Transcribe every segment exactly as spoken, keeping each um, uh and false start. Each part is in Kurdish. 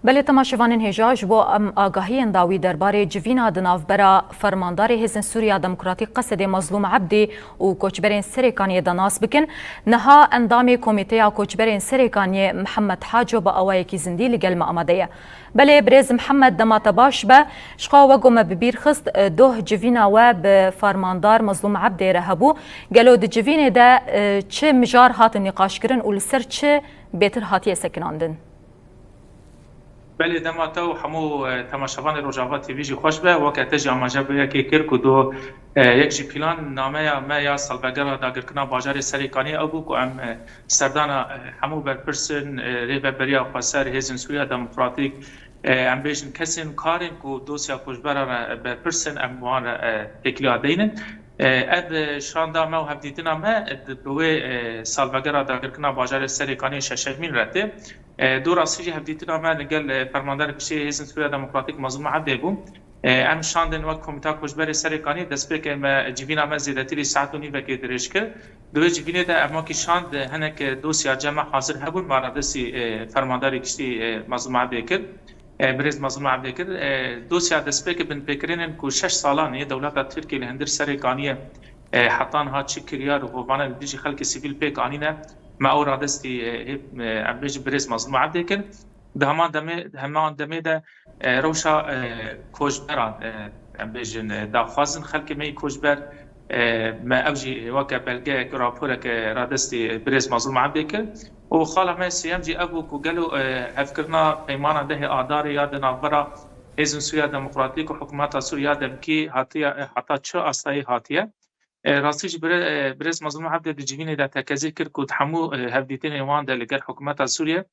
Belê temaşevanên hêja, ji bo em agahiyên dawî derbarê civîna di navbera fermandarê Hêzên Sûriya Demokratîk Qesedê Mazlûm Ebdî û koçberên Serêkaniyê de nas bikin, niha endamê Komîteya Koçberên Serêkaniyê Mihemed Haco bi awayekî zindî li gel me amade ye. Belê birêz Mihemed, dema te baş be, ji xwe wek ku me bi bîr xist, e, doh civîna we bi fermandar Mazlûm Ebdê re hebû. Gelo di civînê de, e, çi mijar hatin nîqaşkirin û li ser çi bêtir hatiye sekinandin? Belê, dema te û hemû, e, temaşevanê Rojava T V jî xweş be. Weke te jî amaje bi yekê kir ku do, e, yek ji planameya me ya salvegera dagirkirina bajarê Serêkaniyê ew bû ku em, e, serdana, e, hemû berpirsên, e, Rêveberiya Xweser, Hêzên Sûriya Demokratîk, e, em bêjin kesên karên ku dosya koçberan re berpirs in, em wan re, e, têkiliya deynin. E, ev, e, şanda me û hevdîtina me, e, di, bi wê, e, salvegera dagirkirina bajarê Serêkaniyê şeşemîn re tê. E, do rastî jî hevdîtina me li gel, e, Fermandarê Piştî Hêzên Sûriya Demokratîk Mazlûm Ebdê bû. E, em şandin wek Komîta Koçberê Serêkaniyê, destpêkê me civîna me zêdetirî saet û nîvekê dirêj kir. Di wê civînê de em wekî şand, e, hinek, e, dosya cem me hazir hebûn, me radestî, e, Fermandarê Giştî, e, Mazlûm Ebdê kir. E, birêz Mazlûm Ebdê kir. E, dosya destpêkê binpêkirinên ku şeş salan e dewleta Tirkiyê li hundir Serêkaniyê, e, heta niha çi kiryar û hovane li dijî xelkê sivîl pêk anîne, me ew radestî, e, hê-, e, em bêjin birêz Mazlûm Ebdê kir. Di heman demê, heman demê de, e, rewşa, e, koçberan, e, em bêjin, e, daxwazin xelkê me yî koçber, e, me ew jî weke belgeyek, raporeke radestî, e, birêz Mazlûm Ebdê kir. Û xala me sêyem jî ev bû ku gelo, e, hevkirina peymana dehê Adarê ya di navbera Hêzên Sûriya Demokratîk û Hikûmeta Sûriya Demkî hatiye, e, heta çi astayî hatiye? E, rastî jî bire-, e, birêz Mazlûm Ebdê di civînê de tekezî kir ku di hemû, e, hevdîtinên wan de li gel hikûmeta Sûriyê,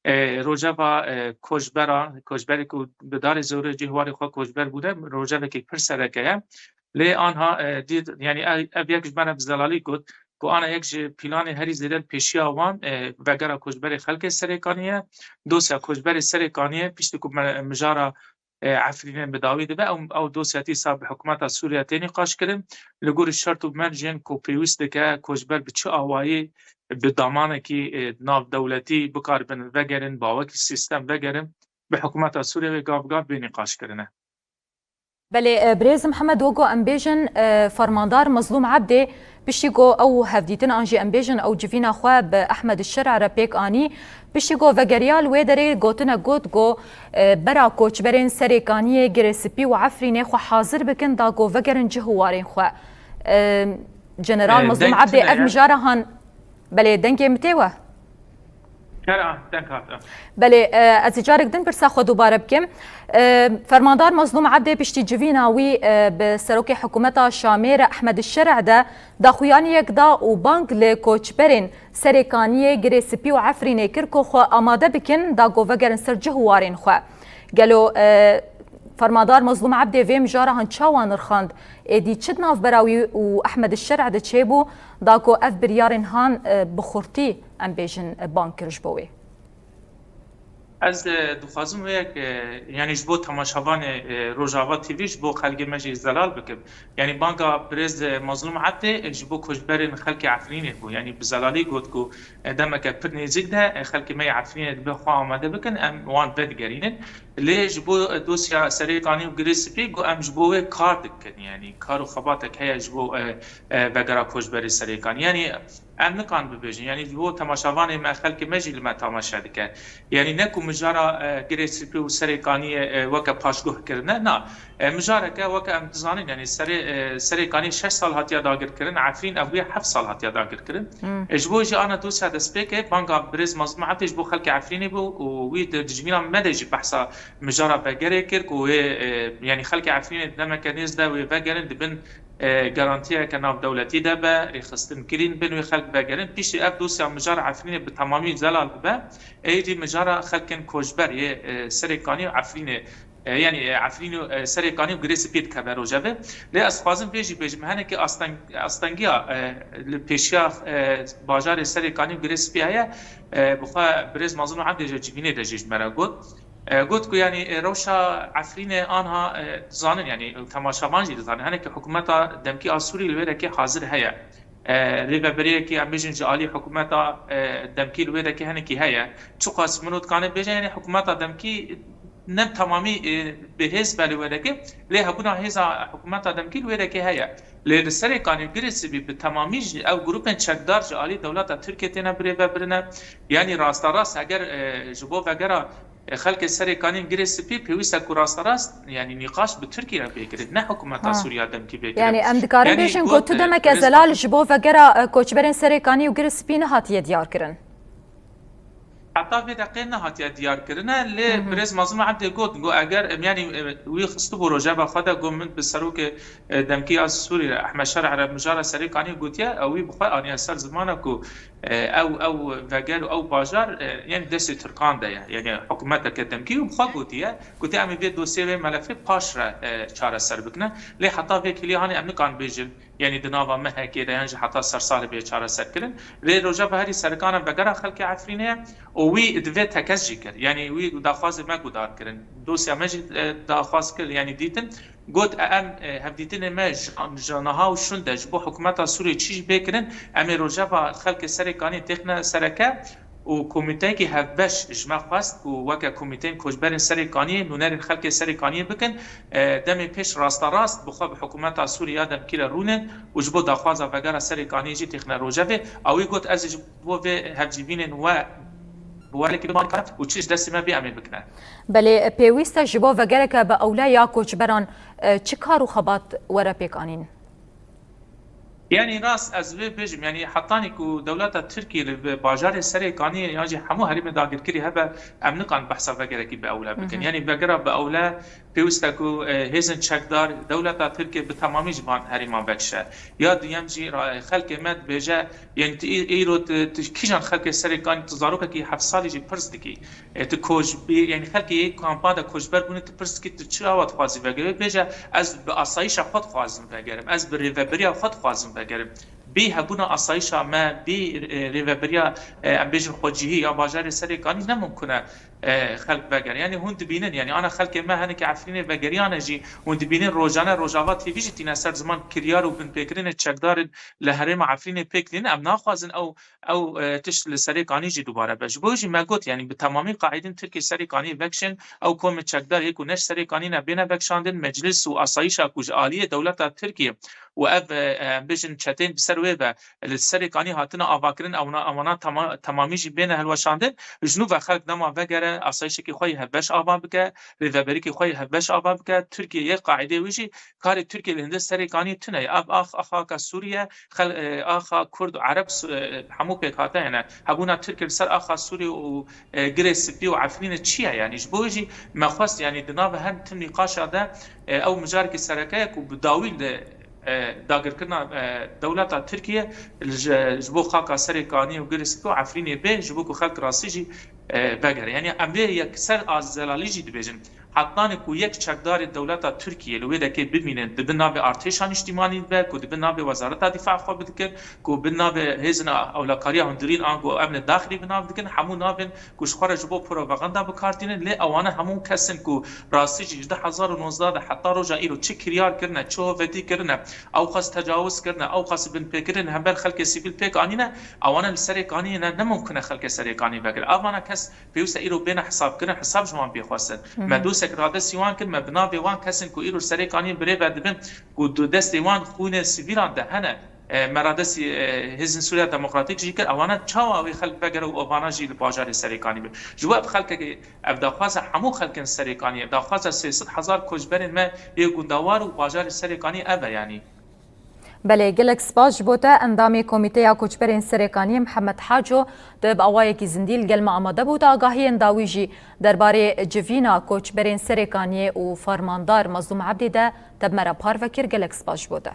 e, rojeva, e, koçbera, koçberê ku bi darê zorê cih warê xwe koçber bûne, rojevekî pir sereke ye. Lê anha, e, dît, yanî ev, ev yek ji me re bi zelalî got ku ana yek ji planê herî zêde li pêşiya wan, e, vegera koçberê xelkê Serêkaniyê ye. Dosya koçberê Serêkaniyê piştî ku me, mijara e, Efrînê bi dawî dibe. Ew, ew dosya dîsa bi hikûmeta Sûriye tê nîqaşkirin. Li gorî şert û mercên ku pêwîst dike koçber bi çi awayî, bi damanekî, e, navdewletî bikaribin vegerin, bi awekî sîstem vegerin, bi hikûmeta Sûriye wê gav bi gav bê nîqaşkirine. Belê, e, birêz Mihemed, wek ku em bêjin, e, Fermandar Mazlûm Ebdê, piştî ku ew hevdîtin an jî em bêjin ew civîna xwe bi Ehmed Şer'a re pêk anî, piştî ku vegeriya li wê derê gotine got ku, e, bera koçberên Serêkaniyê, Girê Spî û Efrînê xwe hazir bikin da ku vegerin cih û warên xwe. E, General E, Mazlûm deng Ebdê çi ne ev ye? Mijara han, belê, dengê min tê we? Kera, deng hat, e. Belê, e, ez ê carek din pirsa xwe dubare bikim. E, Fermandar Mazlûm Ebdê piştî civîna wî, e, bi serokê hikûmeta Şamê re Ehmed Şer'a de daxuyaniyek da û bang li koçberên Serêkaniyê, Girê Spî û Efrînê kir ku xwe amade bikin da ku vegerin ser cih û warên xwe. Gelo, e, Fermandar Mazlûm Ebdê vê mijara han çawa nirxand? Êdî çi di navbera wî û Ehmed Şer'a de çêbû da ku ev biryarên han, e, bi xurtî, em bêjin, e, bang kir ji bo wê? Ez, e, dixwazim wê yek, e, yanî ji bo temaşevanê, e, Rojava T V, ji bo xelkê me jî zelal bikim. Yanî banga birêz, e, Mazlûm Ebdê, e, ji bo koçberên xelkê Efrînê bû. Yanî bi zelalî got ku, e, demeke pir nêzîk de, e, xelkê me yê Efrînê dibe xwe amade bikin, em wan vedigerînin. Lê ji bo, e, dosya Serêkanî û Girê Spî got em ji bo wê kar dikin. Yanî kar û xebatek heye ji bo, e, e, vegera koçberê Serêkanî. Yanî em nikan bibêjin. Yanî ji bo temaşevanê me, xelkê me jî li me temaşe dike. Yanî ne ku mijara, e, Girê Spî û Serêkaniyê, e, weke paşguh kirine. Na, e, mijareke weke em dizanin, yanî serê, e, Serêkanî şeş sal hatiye dagirkirin, Efrîn ev wê heft sal hatiye dagirkirin. Hmm. E, ji bo jî ana dosya destpêkê, banga birêz Mazlûm Ebdê ji bo xelkê Efrînê bû û wî di dijmîna me de jî behsa mijara vegerê kir ku wê, e, yanî xelkê Efrînê demeke nêz de wê vegerin, dibin e, garantiyeke navdewletî de be, rêxistin kirîn bin wê xelk vegerin. Piştî ev dosya mijara Efrînê bi temamî zelal bibe, êdî mijara xelkên koçber yê, e, Serêkanî û Efrînê, e, yanî, e, Efrîn û, e, Serêkanî û Girê Spî dikeve rojevê. Lê ez dixwazim vê jî bêjim, hinekî asteng-, astengiya, e, li pêşiya, e, bajarê Serêkanî û Girê Spî heye, e, bi xwe birêz Mazlûm Ebdê ji civînê de jî ji me re got. E, got ku, yanî, e, rewşa Efrînê anha, e, dizanin, yanî, temaşevan jî dizanin. Hinekî hikûmeta demkî a Sûrî li wê rekê hazir heye. e, rêveberiyekî, em bêjin, ji alî hikûmeta, e, demkî li wê dekê hinekî heye. Çiqas mirov dikane bêje, yanî hikûmeta demkî ne temamî, e, bi hêz be li wê dekê, lê hebûna hêza hikûmeta demkî li wê dekê heye. Lê li Serêkanî û Girê Spî bi temamî jî ew grûpên çekdar ji alî dewleta Tirkiyê têne birêvebirine. Yanî rasterast eger, e, ji bo vegera, e, xelkê Serêkanî û Girê Spî pêwîst e ku rasterast, yanî nîqaş bi Tirkiyê re bê kirin, ne hikûmeta Ha. Sûriya demkî bê kirin. Yanî em dikarin Yanî bêjin got, ku tu e, demek Birêz ezelal ji bo vegera, e, koçberên Serêkanî û Girê Spî nehatiye diyar kirin. Heta vê deqê nehatiye diyar kirine, lê Hı hı. Birêz Mazlûm Ebdê got, got eger, em, yanî, e, wî xistibû rojeva xwe de, got, min bi serokê, e, demkî ya Sûrî re, Ehmed Şerh re mijara Serêkanî gotiye, ew wî bi xwe aniye ser zimana ku, e, ew, ew veger û ew bajar, e, yanî destê Tirkan de ye. Yanî hikûmeteke demkî û bi xwe gotiye, gotiye, em ê vê dosyê, vê melefê paş re, e, çareser bikine. Lê heta vê kêliyê hanê em nikan bêjin, yanî di nava mehekê de yan jî heta sersalê bê çareserkirin. Lê rojeva herî serikana vegera xelkê Efrînê ye û wî divê tekez jî kir. Yanî wî daxwazê me guhdar kirin. Dosya me jî, e, daxwaz kir, yanî dîtin. Got, e, em, e, hevdîtinê me ji, ji niha û şûnde ji bo hikûmeta Sûriyê çi jî bê kirin, em ê rojeva xelkê Serêkaniyê têxine sereke û komîteyekî hevbeş ji me xwest ku weke komîteyên koçberên Serêkaniyê, nûnerên xelkê Serêkaniyê bikin, e, demê pêş rasterast bi xwe bi hikûmeta Sûrî ya demkî re rûnin û ji bo daxwaza vegera Serêkaniyê jî têxine rojevê. Ew wî got, ez ê ji bo vê hevcîvînên we bi welekî bimanim û çi ji destê me bê em ê bikine. Belê, pêwîst e ji bo vegereke bi ewle ya koçberan, e, çi kar û xebat were pêk anîn? Yanî rast ez vê bêjim, yanî hetanî ku dewleta Tirkiyê li bi bajarê Serêkaniyê yan jî hemû herêmê dagirkirî hebe, em nikan behsa vegerekî bi ewle bikin. Hı hı. Yanî vegera bi ewle pêwîst e ku, e, hêzên çekdar dewleta Tirkiyê bi temamî ji van herêman vekişe. Ya duyem jî ra-, xelkê me dibêje, yanî tu î-, îro tu, tu kîjan xelkê Serêkanî, tu zarokekî heft salî jî pirs dikî. E, tu koç-, bi-, yanî xelkê yê kampa de koçber bûne, tu pirs dikî, tu çi awa dixwazî vegere? Bêje, ez bi asayîşa xwe dixwazim vegerim, ez bi rêveberiya xwe dixwazim vegerim. Bî hebûna asayîşa me, bî, e, rêveberiya, e, em bêjin xwecihî ya bajarê Serêkanî ne mimkun e, e, xelk vegere. Yanî hûn dibînin, yanî ana xelkê me hinekî Efrînê vegeriyane jî, hûn dibînin rojane Rojava T V jî tîne ser ziman kiryar û binpêkirinê çekdarin li herêma Efrînê pêk tînin. Em naxwazin ew ew, e, tişt li Serêkanî jî dubare be. Ji bo jî me got, yanî bi temamî qaîdin Tirkiyê Serêkaniyê vekişin, ew komê çekdar yê ku ne ji Serêkanî ne bêne vekişandin, meclis û asayîşa ku ji aliyê dewleta Tirkiyê û ev, e, e, em bêjin çeteyên bi ser wê ve li Serêkanî hatine avakirin, ewana, ewana tema-, temamî jî bêne hilweşandin. Ji nû ve xelk dema vegere, asayîşekî xwe yê hevbeş ava bike, rêveberîkî xwe yê hevbeş ava bike, Tirkiye yê qaîdê wî jî karê Tirkiye li hundir Serêkanî tune ye. Ev ax, axa ka Sûriye, Xel-, e, axa Kurd û Ereb s-, e, hemû pêkhate hene. Hebûna Tirkiye li ser axa Sûriyê û, e, Girê Spî û Efrînê çi ye? Yanî ji bo jî me xwest, yanî di nav her tim nîqaşa de, e, ew mijarekî sereke ye ku bi dawî li, e, dagirkirina, e, dewleta Tirkiye ji, ji bo xaka Serêkaniyê û Girê Spî û Efrînê bê, ji bo ku xelk rastî jî, e, vegere. Yanî em vê yekser a zelalî jî dibêjin. Hetanî ku yek çekdarê dewleta Tirkiyê li wê dekê bimîne, di bin navê artêşa nîştîmanî be, ku di bin navê Wezareta Dîfa xwe bidikin, ku bin navê hêzên ewlakariya hundirîn ango emnê daxilî bi nav dikin, hemû navên ku ji xwe re ji bo propaganda bi kar tînin, lê ewane hemû kesin ku rastî jî ji du hezar û nozdeh de heta roja îro çi kiryar kirine, çi hovetî kirine, ew qas tecawuz kirine, ew qas binpêkirin hember xelkê sivîl pêk anîne, ewane li Serêkaniyê ne, ne mimkun e xelkê Serêkaniyê vekir. Evana kes pêwîst e îro bêne hesabkirin, hesab ji wan bê xwestin. Hı hı. Me dosek radestî wan kir, me bi navê wan kesên ku îro Serêkaniyê birêve dibin, ku di destê wan xûnê sivîlan de hene, e, me radestî, e, Hêzên Sûriya Demokratîk jî kir, ewana çawa wê xelk vegere û evana jî li bajarê Serêkanî be? Ji bo ev xelkekê, ev daxwaza hemû xelkên Serêkaniyê, ev daxwaza sê sed hezar koçberên me yê gundawar û bajarê Serêkanî ev e, yanî. Belê, gelek spas ji bo te. Endamê Komîteya Koçberên Serêkaniyê Mihemed Haco di bi awayekî zindî li gel me amade bû, di agahiyên dawî jî derbarê civîna koçberên Serêkaniyê û Fermandar Mazlûm Ebdî de te bi me re parve kir. Gelek spas ji bo te.